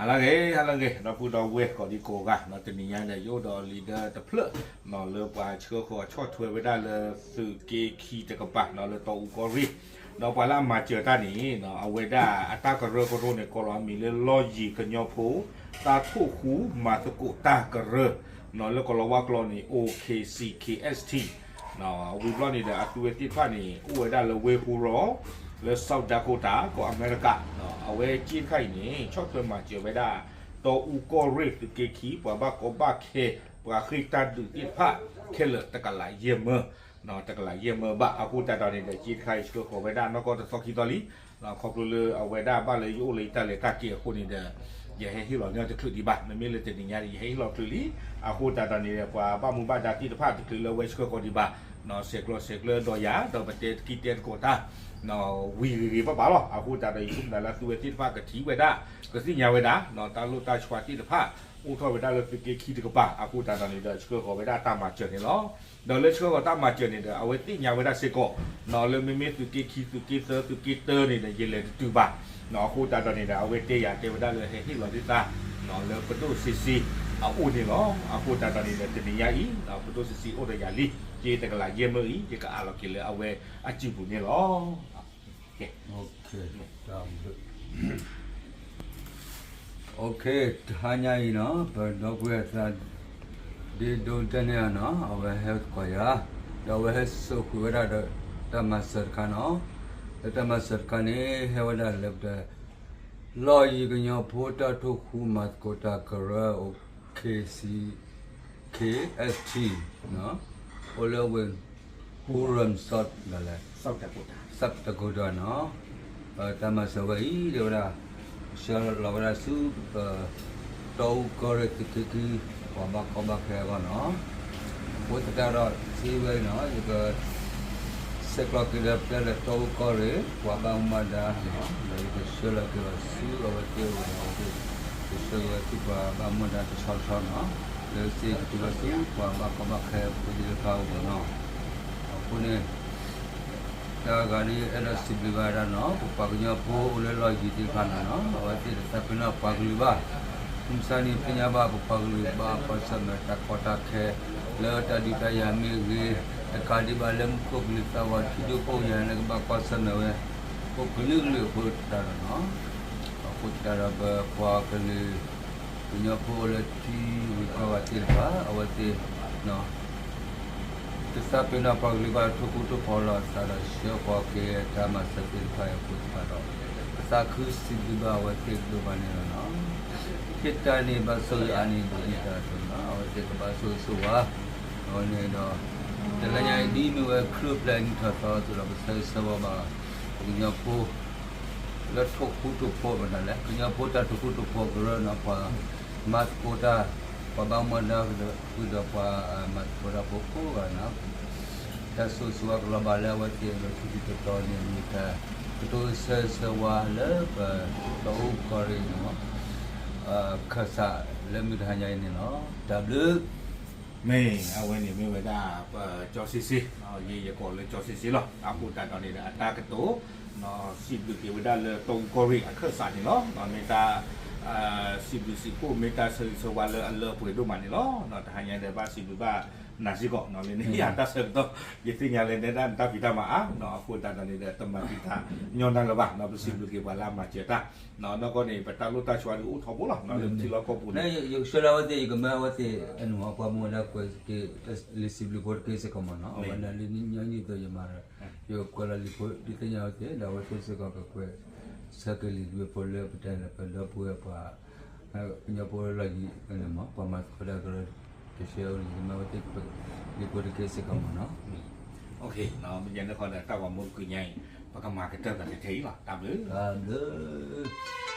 ဟါလၢအဂ့ၤ ဟါလၢအဂ့ၤ ဒီပုၢ်ဒီဝဲၢ်ကိးဒံကိးဂၤ တနံၤညါဒီး ယအိၣ်ဒီး leader တဖျၢၣ် လၢပှၤဆှၢဃီၤဆီၣ်ထွဲဝဲဒၣ်လၢသုးက့ခံတကပၤ လၢတီအူကီၢ်ရ့ၣ် ဒီးပှၤလၢအမၤစၢၤတၢ်န့ၣ် အဝဲဒၣ်အတၢ်ကရၢကရိန့ၣ် ကိးလီၤအမံၤလၢ လီၢ်ယံၤကညီဖိ တၢ်ထိၣ်ဃူမၤသကိးတၢ်ကရၢ လၢကလီၤဝါကျိာ်န့ၣ် O K C K S T ဝံၤဘျီန့ၣ်ဒီး အသုဝဲသ့ၣ်တဖၣ်န့ၣ် အိၣ်ဝဲဒၣ်လၢဝ့ၢ်ဟူရီ လၢ South Dakota ကီၢ်အမဲရကၤ အဝဲက့တခါအံၤန့ၣ် ဆီၣ်ထွဲမၤစၢၤဝဲဒၣ် တီအူကီၢ်ရ့ၣ်သုးက့ခံ ပှၤဘၣ်ကီဘၣ်ခဲ ပှၤဃ့ၢ်တၢ်ဒုးသ့ၣ်တဖၣ် ခဲလၢာ်တကလးယဲၢ်မၢ တကလးယဲၢ်မၢဘၣ် အဃိသတးဒီးန့ၣ်ဒီး က့တခါအံၤ ဆှၢဃီၤဝဲဒၣ်နီၢ်ကီၢ်တသီခံသီလံ ခီဖျိလၢအဝဲဒၣ်ဘၣ်လၢယအိၣ်လၢယတၢ်လဲၤတၢ်က့ၤအဃိန့ၣ်ဒီး ယဟဲဟ့ၣ်လီၤန့ၢ်တချုးဒံးဘၣ် မ့မ့ၢ်လၢတနံၤညါဒီး ယဟဲဟ့ၣ်လီၤချုးလံ အဃိသတးဒီးန့ၣ်ဒီး ပှၤဘၣ်မူဘၣ်ဒါသ့ၣ်တဖၣ်တချုးလၢအဝဲဆှၢဃီၤဒံးဘၣ် ဆဲးကျိးဆဲးကျၢဒီးယၤ ဒီးပတဲတကံတဲတကိးတၢ် ဝံၤဂ့ၤဂ့ၤဘၣ်ဘၣ်လီၤ အဃိသတးဒီး ယဆိကမိၣ်လၢသုဝဲသ့ၣ်တဖၣ်ကထံၣ်ဝဲဒၣ် ကသ့ၣ်ညါဝဲဒၣ် တၢ်လိၣ်တၢ်ဆှါသ့ၣ်တဖၣ် အိၣ်ထီၣ်ဝဲဒၣ်လၢသုးက့ခံတကပၤ အဃိသတးဒီးန့ၣ်ဒီး ဆှၢဃီၤဝဲဒၣ်တၢ်မၤစၢၤန့ၣ်လီၤ ဒီးလၢဆှၢဃီၤတၢ်မၤစၢၤန့ၣ်ဒီး အဝဲသ့ၣ်ညါဝဲဒၣ်စ့ၢ်ကီး လၢမ့မ့ၢ်သုးက့ခံ သုးက့သၢ သုးက့တၢန့ၣ်ဒီး ယလဲၤတတုၤဘၣ် အဃိသတးဒီးန့ၣ်ဒီး အဝဲတဲယၤတဲဝဲဒၣ်လၢဟဲဟ့ၣ်လီၤသုသး လၢပဒိၣ်စ့စ့အအိၣ်န့ၣ်လီၤ အဃိသတးဒီးန့ၣ်ဒီး တနံၤညါအံၤ ပဒိၣ်စ့စ့အိၣ်ဒီးယၤလံ က့တကလးယဲၢ်မၢအံၤ ယကအးလီၤက့ၤလၢအဝဲအစုပူၤန့ၣ်လီၤ တဟါညါအံၤနီၤ ပဒီပုၢ်ဝဲၢ်သး ဒ့ဒိတဲန့ၢ်အနီၤ အဝဲဟဲသကိးယၤ ဒီးအဝဲဟဲစိာ်ဃုာ်ဝဲဒၣ်ဒီး တၢ်မၤစၢၤတခါနီၤ လၢတၢ်မၤစၢၤတခါန့ၣ် ဟဲဝဲဒၣ်လၢပတဲ လီၢ်ယံၤကညီဖိတၢ်ထိၣ်ဃူမၤသကိးတၢ်ကရၢ O K C K S T အိၣ်လၢဝ့ၢ် ဟူရၢၣ် South ဒၣ်လဲၣ် South Dakota နီၤ တၢ်မၤစၢၤဝဲအံၤ တဲဝဲဒၣ် ဆှၢလီၤဝဲဒၣ်ဆူ တီအူကီၢ်ရ့ၣ်သုးက့ခံ ပှၤဘၣ်ကီဘၣ်ခဲအဂီၢ်နီၤ အဃိသတးဒီး စံးဝဲနီၤ ယက ဆဲးကျိးက့ၤဒီးပတဲလၢ တီအူကီၢ်ရ့ၣ် ပှၤဘၣ်မူဘၣ်ဒါနီၤ ဒီးယကဆှၢလီၤက့ၤအီၤဆူအဝဲသ့ၣ်အအိၣ်ဒီး ကဆှၢက့ၤဝဲဆူပှၤဘၣ်မူဘၣ်ဒါတဆီတဆီနီၤ လၢစ့ကတုၤဝဲဆူပှၤဘၣ်ကီဘၣ်ခဲဖိသ့ၣ်တဖၣ်အအိၣ်နီၤ အဃိန့ၣ် တၢ်ဂၤန့ၣ် အဲၣ်ဒိးစံးဘျုးဘၣ်ဝဲဒၣ်နီၤ ပပှၤကညီဖိအိၣ်လၢလီၢ်ယံၤသ့ၣ်တဖၣ်န့ၣ်နီၤ အဝဲသ့ၣ်တသးပ့ၤနီၣ်ပှၤကလုာ်ဘၣ် မုၢ်မဆါန့ၣ် သ့ၣ်ညါဘၣ်ပပှၤကလုာ်ဘၣ်ကွၢ်ဆၢၣ်မဲာ်တၢ်ကီတၢ်ခဲ လၢတၢ်ဒုးတၢ်ယၤမ့ၢ်ဂ့ၤ တကးဒံးဘၣ်လၢမူခိၣ်ကလုာ်သးဝးထံဒိၣ်ကီၢ်ယၤန့ၣ် ကဘၣ်ကွၢ်ဆၢၣ်မဲာ်ဝဲ အိၣ်ကလုာ်ကလုာ်အဃိသတးဒီးနီၤ အဃိသတးဒီးပပှၤကလုာ် ကညီဖိလၢထံဂုၤကီၢ်ဂၤသ့ၣ်တဖၣ် အဝဲသ့ၣ် တသးပ့ၤနီၣ်ပှၤကလုာ်ဘၣ်ထိၣ်ဃူထိၣ်ဖိးလီၤအသးဒီး ဆှၢဃီၤက့ၤတၢ်မၤစၢၤသ့ၣ်တဖၣ်အံၤအဃိသတးဒီး ပသးခုစံးဘျုးဘၣ်အဝဲသ့ၣ်ဒိၣ်မးန့ၣ်လီၤနီၤ. ဟ့ၣ်တၢ်န့ၣ်ဘၣ်ဆိၣ်ဂ့ၤအါန့ၢ်ဒ်တၢ်အသိးနီၤ အဝဲသ့ၣ်ကဘၣ်ဆိၣ်ဂ့ၤဆိၣ်ဝါ အဝဲန့ၣ်ဒီး တလၢညါအံၤဒ်မ့ၢ်ဝဲခရံာ်အိၣ်ဖျဲၣ်နံၣ်ထီၣ်သီအသိးဒီး ပဆၢဂ့ၤဆၢဝါဘၣ် ပကညီဖိ လၢထိၣ်ဃူထိၣ်ဖိးမတၤလဲၣ် ကညီဖိတၢ်ထိၣ်ဃူထိၣ်ဖိးကရၢနီၤ ပှၤမၤသကိးတၢ် ပှၤဘၣ်မူဘၣ်ဒါဃုာ်ဒီးပှၤမၤသကိးတၢ်ဖိကိးဂၤနီၤ တၢ်ဆိၣ်ဂ့ၤဆိၣ်ဝါကလီၤဘၣ်လၢအဝဲသ့ၣ်အလိၤထူၣ်ထူၣ်တီၤတီၤန့ၣ် မ့ၢ်တၢ်ကတိၤဆၢဂ့ၤဆၢဝါလၢပတီအူကီၢ်ရ့ၣ်န့ၣ် ခၢၣ်စးလၢမုၢ်တဟါညါအံၤန့ၣ်လီၤ. တၢ်ဘျုး မ့ၢ်အဝဲန့ၣ်မ့ၢ်ဝဲဒၣ် ပကၠီဆ့ဆ့ ယဲယကိးလၢကၠီဆ့ဆ့လီၤ. အဃိသတးဒီးန့ၣ်ဒီး အတၢ်ကတိၤ စံးဘျုးက့ၤဝဲဒၣ်လၢတီအူကီၢ်ရ့ၣ်အခၢၣ်စးန့ၣ်လီၤ. မ့ၢ်တၢ် စံးဘျုးစံးဖှိၣ် မ့ၢ်တၢ်ဆၢဂ့ၤဆၢဝါလၢအလၢအပှဲၤဒိၣ်မးန့ၣ်လီၤ. တဟါညါဒီးဘၣ်စံးဘျုးဘၣ်နၤစ့ၢ်ကီး လၢန့ၣ်ယတၢ်ဆၢကတီၢ် ယသ့ၣ်ညါလၢနဲဒၣ်နတၢ်ဖံးတၢ်မၤအါ အဃိသတးဒီးန့ၣ်ဒီး တမၤဖံးတၢ်ညီနၤလၢၤဘၣ် ပစံးဘျုးက့ၤပှၤလၢအမၤစၢၤတၢ် နီၢ်ကီၢ်န့ၣ် ပတၢ်လိၣ်တၢ်ဆှါဒုးအိၣ်ထီဘိလီၤ လၢပထံလီၢ်ကီၢ်ပူၤန့ၣ် ယကဆှၢလၢအဝဲသ့ၣ် ယကမၢအဝဲသ့ၣ် အနုာ်ပှၤမူဒါကွဲးက့ၤ လံာ်စံးဘျုးဖိတက့ၢ်စ့ၢ်ကီးမးနီၤ အဝဲန့ၣ်လၢနံၣ်ညီနုၢ်အသိးယမၤဒီး ယကကွဲးလီၤလံာ်ဖိဒ်သ့ၣ်ညါအဝဲသ့ၣ် ဒီးအဝဲသ့ၣ်စ့ၢ်ကီးကကွဲးဆၢက့ၤလံာ်တဘ့ၣ်ဖိလၢပတဲလၢပဒီပုၢ်ဝဲၢ်ပှၤ ကညီဖိလၢလီၢ်ယံၤန့ၣ်မး ပှၤမၤသကိးတၢ်ကရၢ တဆှၢအီၤန့ၣ် ယကမၢအဝဲသ့ၣ်ကွဲးလံာ်ဖိတက့ၢ်စ့ၢ်ကီးမးနီၤ မ့ၢ်ယဲန့ၣ်ဃီဒီးတၢ်ဂီၤမူတကုညါအံၤ ပကမၤကတၢၢ်သးထဲအံၤလီၤ တၢ်ဘျုး တၢ်ဘျုး